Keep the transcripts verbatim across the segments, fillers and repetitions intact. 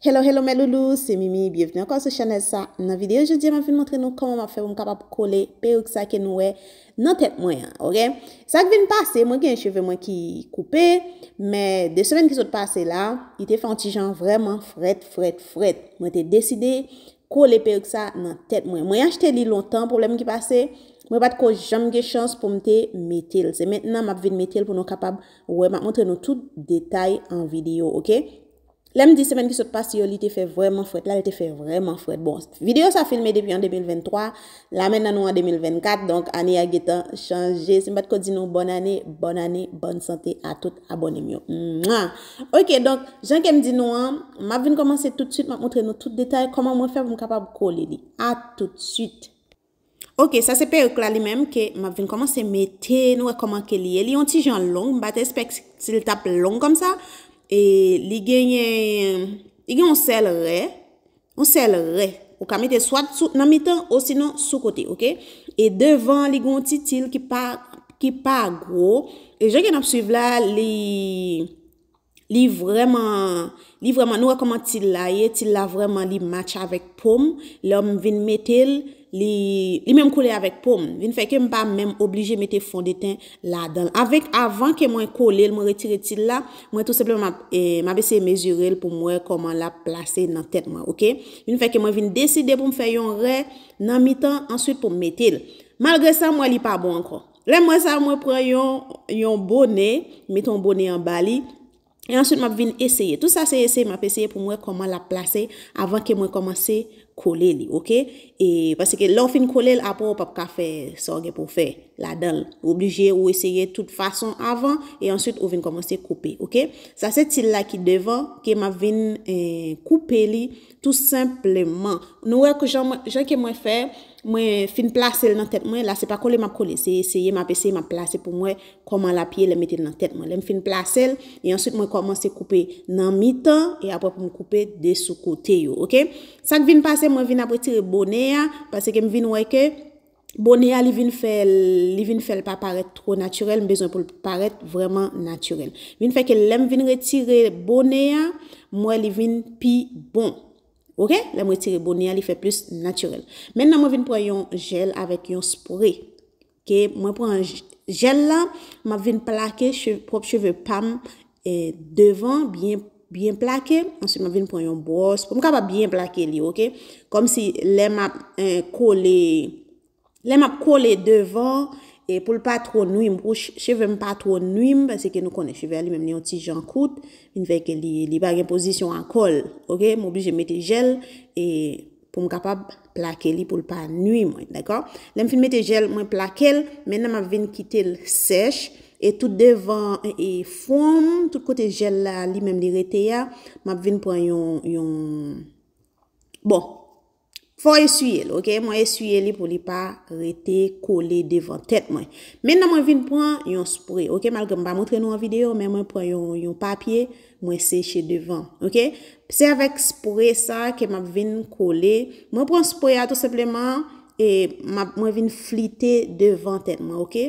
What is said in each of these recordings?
Hello, hello, mes loulous, se Mimi, byenvni ankò sou chanèl sa. Nan videyo jodi a, m ap vin montre nou kòman m ap fè pou m kapab kole perik sa ke nou wè nan tèt mwen an, oke? Sa k vin pase, mwen gen cheve mwen ki koupe, men de semèn ki sot pase la, li te fè yon ti jan vrèman frèt, frèt, frèt. Mwen te deside kole perik sa nan tèt mwen. Mwen achte li lontan, pwoblèm ki pase, mwen pa t ko janm gen chans pou m te mete l. Se mentnan m ap vin mete l pou nou kapab wè, m ap montre nou tout detay an videyo, oke? Lè m di semèn ki sot pase yo, li te fè vrèman frèt la, li te fè vrèman frèt. Bon, videyo sa filme depi an de mil venntwa, la mentnan nou an de mil vennkat, donk ane a gentan chanje. Si m pa t ko di nou bòn ane, bòn ane, bòn sante a tout abòne m yo. Mwa! Oke, donk, jan ke m di nou an, m ap vin kòmanse toutswit, m ap montre nou tout detay kòman mwen fè pou m kapab kole li. A toutswit. Oke, sa se perik la li menm ke m ap vin kòmanse mete, nou wè kòman ke li ye. Li yon ti jan long, m pa t espèk si l t ap long kòmsa. E li genyen, li gen yon sèl rè, yon sèl rè. Ou ka mete swa sou, nan mitan, osinon sou kote, oke? E devan, li gen yon ti til ki pa, ki pa gwo. E jan ke n ap swiv la, li, li vrèman, li vrèman, nou wè kòman til la ye, til la vrèman li match avèk po m. Lè m vin mete l, li, li menm kole avèk po m. Vin fè ke m pa menm oblije mete fondeten ladan l. Avèk, avan ke mwen kole l, mwen retire til la, mwen tou senpleman m ap, e, m ap eseye mezire l pou m wè kòman l ap plase nan tèt mwen, oke? Vin fè ke mwen vin deside pou m fè yon rè nan mitan, answit pou m mete l. Malgre sa, m wè li pa bon ankò. Lè m wè sa, mwen pran yon, yon bone, mete yon bone anba li, e answit m ap vin eseye. Tout sa se eseye, m ap eseye pou m wè kòman l ap plase avan ke mwen kòmanse kole li, oke? E paske lè w fin kole l, apre w p ap ka fè sa w gen pou w fè ladan l. Ou oblije ou eseye tout fason avan, e answit ou vin kòmanse koupe, oke? Sa se til la ki devan, ke m ap vin, eh, koupe li tou senpleman. Nou wè ke jan mwen, jan ke mwen fè, mwen fin plase l nan tèt mwen, la se pa kole m ap kole, se eseye, m ap eseye, m ap plase pou m wè kòman l ap ye lè m mete l nan tèt mwen. Lè m fin plase l, e answit mwen kòmanse koupe nan mitan, e apre pou m koupe de sou kote yo, oke? Sa k vin pase, mwen vin ap retire bone a, paske m vin wè ke bone a, li vin fè l, li vin fè l pa parèt twò natirèl, m bezwen pou l parèt vrèman natirèl. Vin fè ke lè m vin retire bone a, m wè li vin pi bon. Oke? Lè m retire bone a, li fè plis natirèl. Mentnan, mwen vin pran yon jèl avèk yon spre. Ke mwen pran j-, jèl la, m ap vin plake che-, pwòp cheve pa m, eh, devan, byen, byen plake. Answit, m ap vin pran yon bwòs pou m kapab byen plake li, oke? Kòmsi lè m ap, eh, kole, lè m ap kole devan, e pou l pa twò nwi m, pou ch-, cheve m pa twò nwi m, paske nou konnen cheve a li menm li yon ti jan kout, vin fè ke li, li pa gen pozisyon a kò l, oke? M oblije mete jèl, e pou m kapab plake li pou l pa nwi mwen, dakò? Lè m fin mete jèl, mwen plake l, mentnan m ap vin kite l sèch, e tout devan, e, e fwon m, tout kote jèl la li menm li rete a, m ap vin pran yon, yon, bon, fò w eswiye l, oke? Mwen eswiye li pou li pa rete kole devan tèt mwen. Mentnan mwen vin pran yon spre, oke? Malgre m pa montre nou an videyo, men mwen pran yon, yon papye, mwen seche devan, oke? Se avèk spre sa ke m ap vin kole. Mwen pran spre a tou senpleman, e m ap, mwen vin flite devan tèt mwen, oke?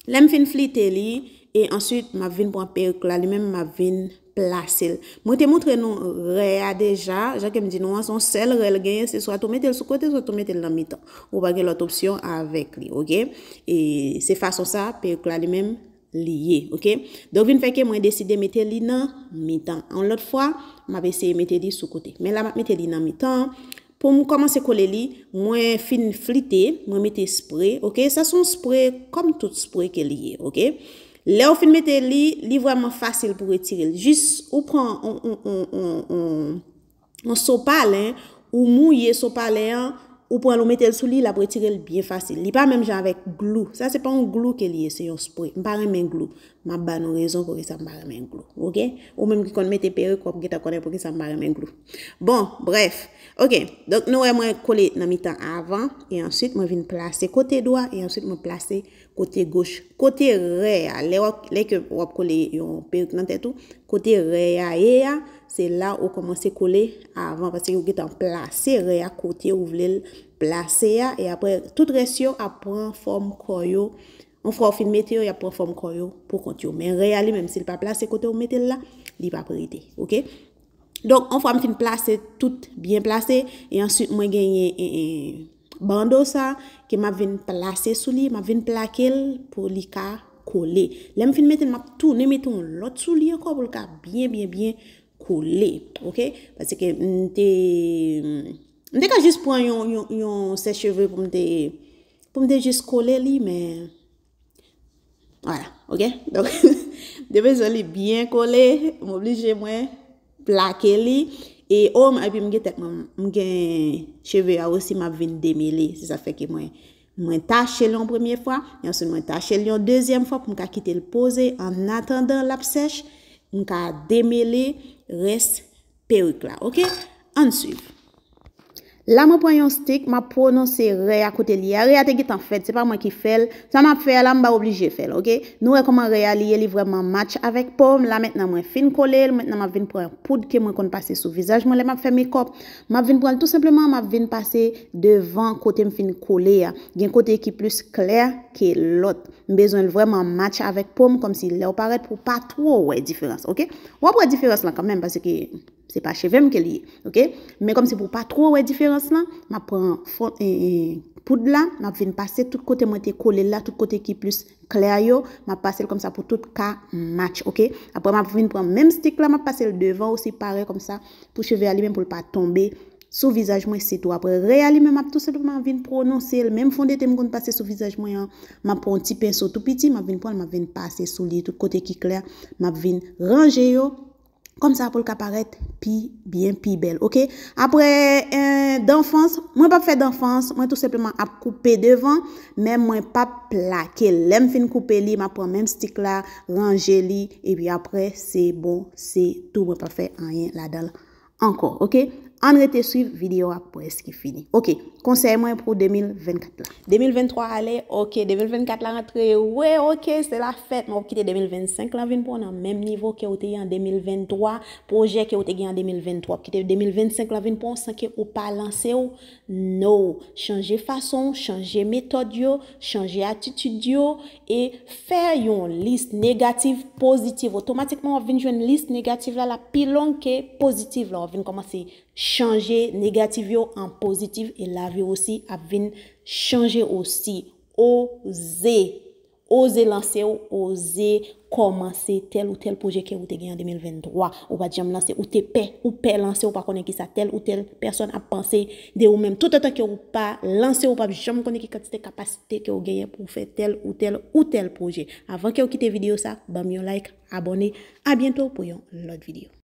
Lè m fin flite li, e answit, m ap vin pran perik la, li menm, m ap vin plase l. Mwen te montre nou rè a deja, jan ke m di nou an, se yon sèl rè l genyen, se swa tou mete l sou kote, swa tou mete l nan mitan. Ou pa gen lòt opsyon avèk li, oke? E se fason sa, perik la li menm, li ye, oke? Donk, vin fè ke mwen deside mete li nan mitan. Yon lòt fwa, m ap eseye mete li sou kote. Men la, m ap mete li nan mitan. Pou m kòmanse kole li, mwen fin flite, mwen mete spre, oke? Sa se yon spre, kòm tout spre ke li ye, oke? Lè w fin mete li, li vrèman fasil pou retire l. Jis ou pran on, on, on, on, on, on sopalen, ou mouye sopalen an, ou pran l, ou mete l sou li, l ap retire l byen fasil. Li pa menm jan avèk glou. Sa se pa yon glou ke li ye, se yon spre. M pa renmen glou. M ap ba nou rezon poukisa m pa renmen glou. Oke? Ou menm ki konn mete perik, w ap gentan konnen poukisa m pa renmen glou. Bon, brèf. Oke. Donk, nou wè mwen kole nan mitan avan, e answit mwen vin plase kote dwa, e answit mwen plase kote goch. Kote rè a, lè w ap, lè ke w ap kole yon perik nan tèt ou, kote rè a ye a, se la ou kòmanse kole avan, paske ou gentan plase rè a kote ou vle l plase a, e apre, tout rès yo ap pran fòm kò yo. Yon fwa w fin mete yo, y ap pran fòm kò yo pou kont yo. Men rè a li menm, si l pa plase kote w mete l la, li p ap rete, oke? Donk, yon fwa m fin plase tout byen plase, e answit mwen genyen, e, e, bando sa, ke m ap vin plase sou li, m ap vin plake l pou li ka kole. Lè m fin mete l, m ap tounen mete yon lòt sou li ankò pou l ka byen, byen, byen kole. Oke? Paske m te, m te ka jis pran yon, yon, yon sèch cheve pou m te, pou m te jis kole li, men Vwala, oke? Donk, m te bezwen li byen kole, m oblije mwen plake li. E o, epi m gen tèt mwen, m gen cheve a osi, m ap vin demele. Se sa fè ke mwen, mwen tache l yon premye fwa, e answit mwen tache l yon dezyèm fwa pou m ka kite l poze. Annatandan l ap sèch, m ka demele rès perik la, oke? Ann swiv. La, mwen pran yon stik, m ap pwononse rè a kote li ye a. Rè a te gentan fèt, se pa mwen ki fè l. Sa m ap fè a la, m pa oblije fè l, oke? Nou wè kòman rè a li ye, li vrèman match avèk po m. La, mentnan, mwen fin kole l, mentnan, m ap vin pran poud ke mwen konn pase sou vizaj mwen lè m ap fè mekòp. M ap vin pran l tou senpleman, m ap vin pase devan kote m fin kole a. Gen kote ki plis klè ke lòt. M bezwen l vrèman match avèk po m, kòmsi lè w parèt pou w pa twò wè diferans, oke? W ap wè diferans lan kanmenm, paske se pa cheve m ke li ye, oke? Men kòmsi pou w pa twò wè diferans lan, m ap pran fon, e, e, poud la, m ap vin pase tout kote mwen te kole l la, tout kote ki plis klè yo, m ap pase l kòmsa pou tout ka match, oke? Apre, m ap vin pran menm stik la, m ap pase l devan osi, parèy kòmsa, pou cheve a li menm pou l pa tonbe sou vizaj mwen sitou. Apre, rè a li menm, m ap tou senpleman vin pwononse l. Menm fondeten m konn pase sou vizaj mwen an, m ap pran yon ti penso tou piti, m ap vin pran l, m ap vin pase sou li, tout kote ki klè, m ap vin ranje yo. Kòmsa pou l ka parèt pi byen, pi bèl, oke? Apre, eh, danfans, mwen p ap fè danfans, mwen tou senpleman ap koupe devan, men mwen p ap plake l. Lè m fin koupe li, m ap pran menm stik la, ranje li, epi apre, se bon, se tou, mwen p ap fè anyen ladan l ankò, oke? Ann rete swiv, videyo a prèske fini. Oke, konsèy mwen pou de mil vennkat la. De mil venntwa ale, oke, de mil vennkat la rantre, wi, oke, se la fèt, men w ap kite de mil vennsenk lan vin pran w nan menm nivo ke w te ye an de mil venntwa, pwojè ke w te gen an de mil venntwa, w ap kite de mil vennsenk lan vin pran w san ke ou pa lanse w, no. Chanje fason w, chanje metòd yo, chanje atitid yo, e fè yon lis negatif, pozitif. Otomatikman, w ap vin jwenn lis negatif la, l ap pi long ke pozitif la. W ap vin kòmanse chanje negatif yo an pozitif, e lavi w osi ap vin chanje osi. Oze. Oze lanse w, oze kòmanse tèl ou tèl pwojè ke ou te gen an de mil venntwa. Ou pa t janm lanse, ou te pè, ou pè lanse, ou pa konnen kisa tèl ou tèl pèsòn ap panse de ou menm. Toutotan ke ou pa lanse, ou p ap janm konnen ki kantite kapasite ke ou genyen pou w fè tèl ou tèl ou tèl pwojè. Avan ke w kite videyo sa, ban m yon like, abòne. A byento pou yon lòt videyo.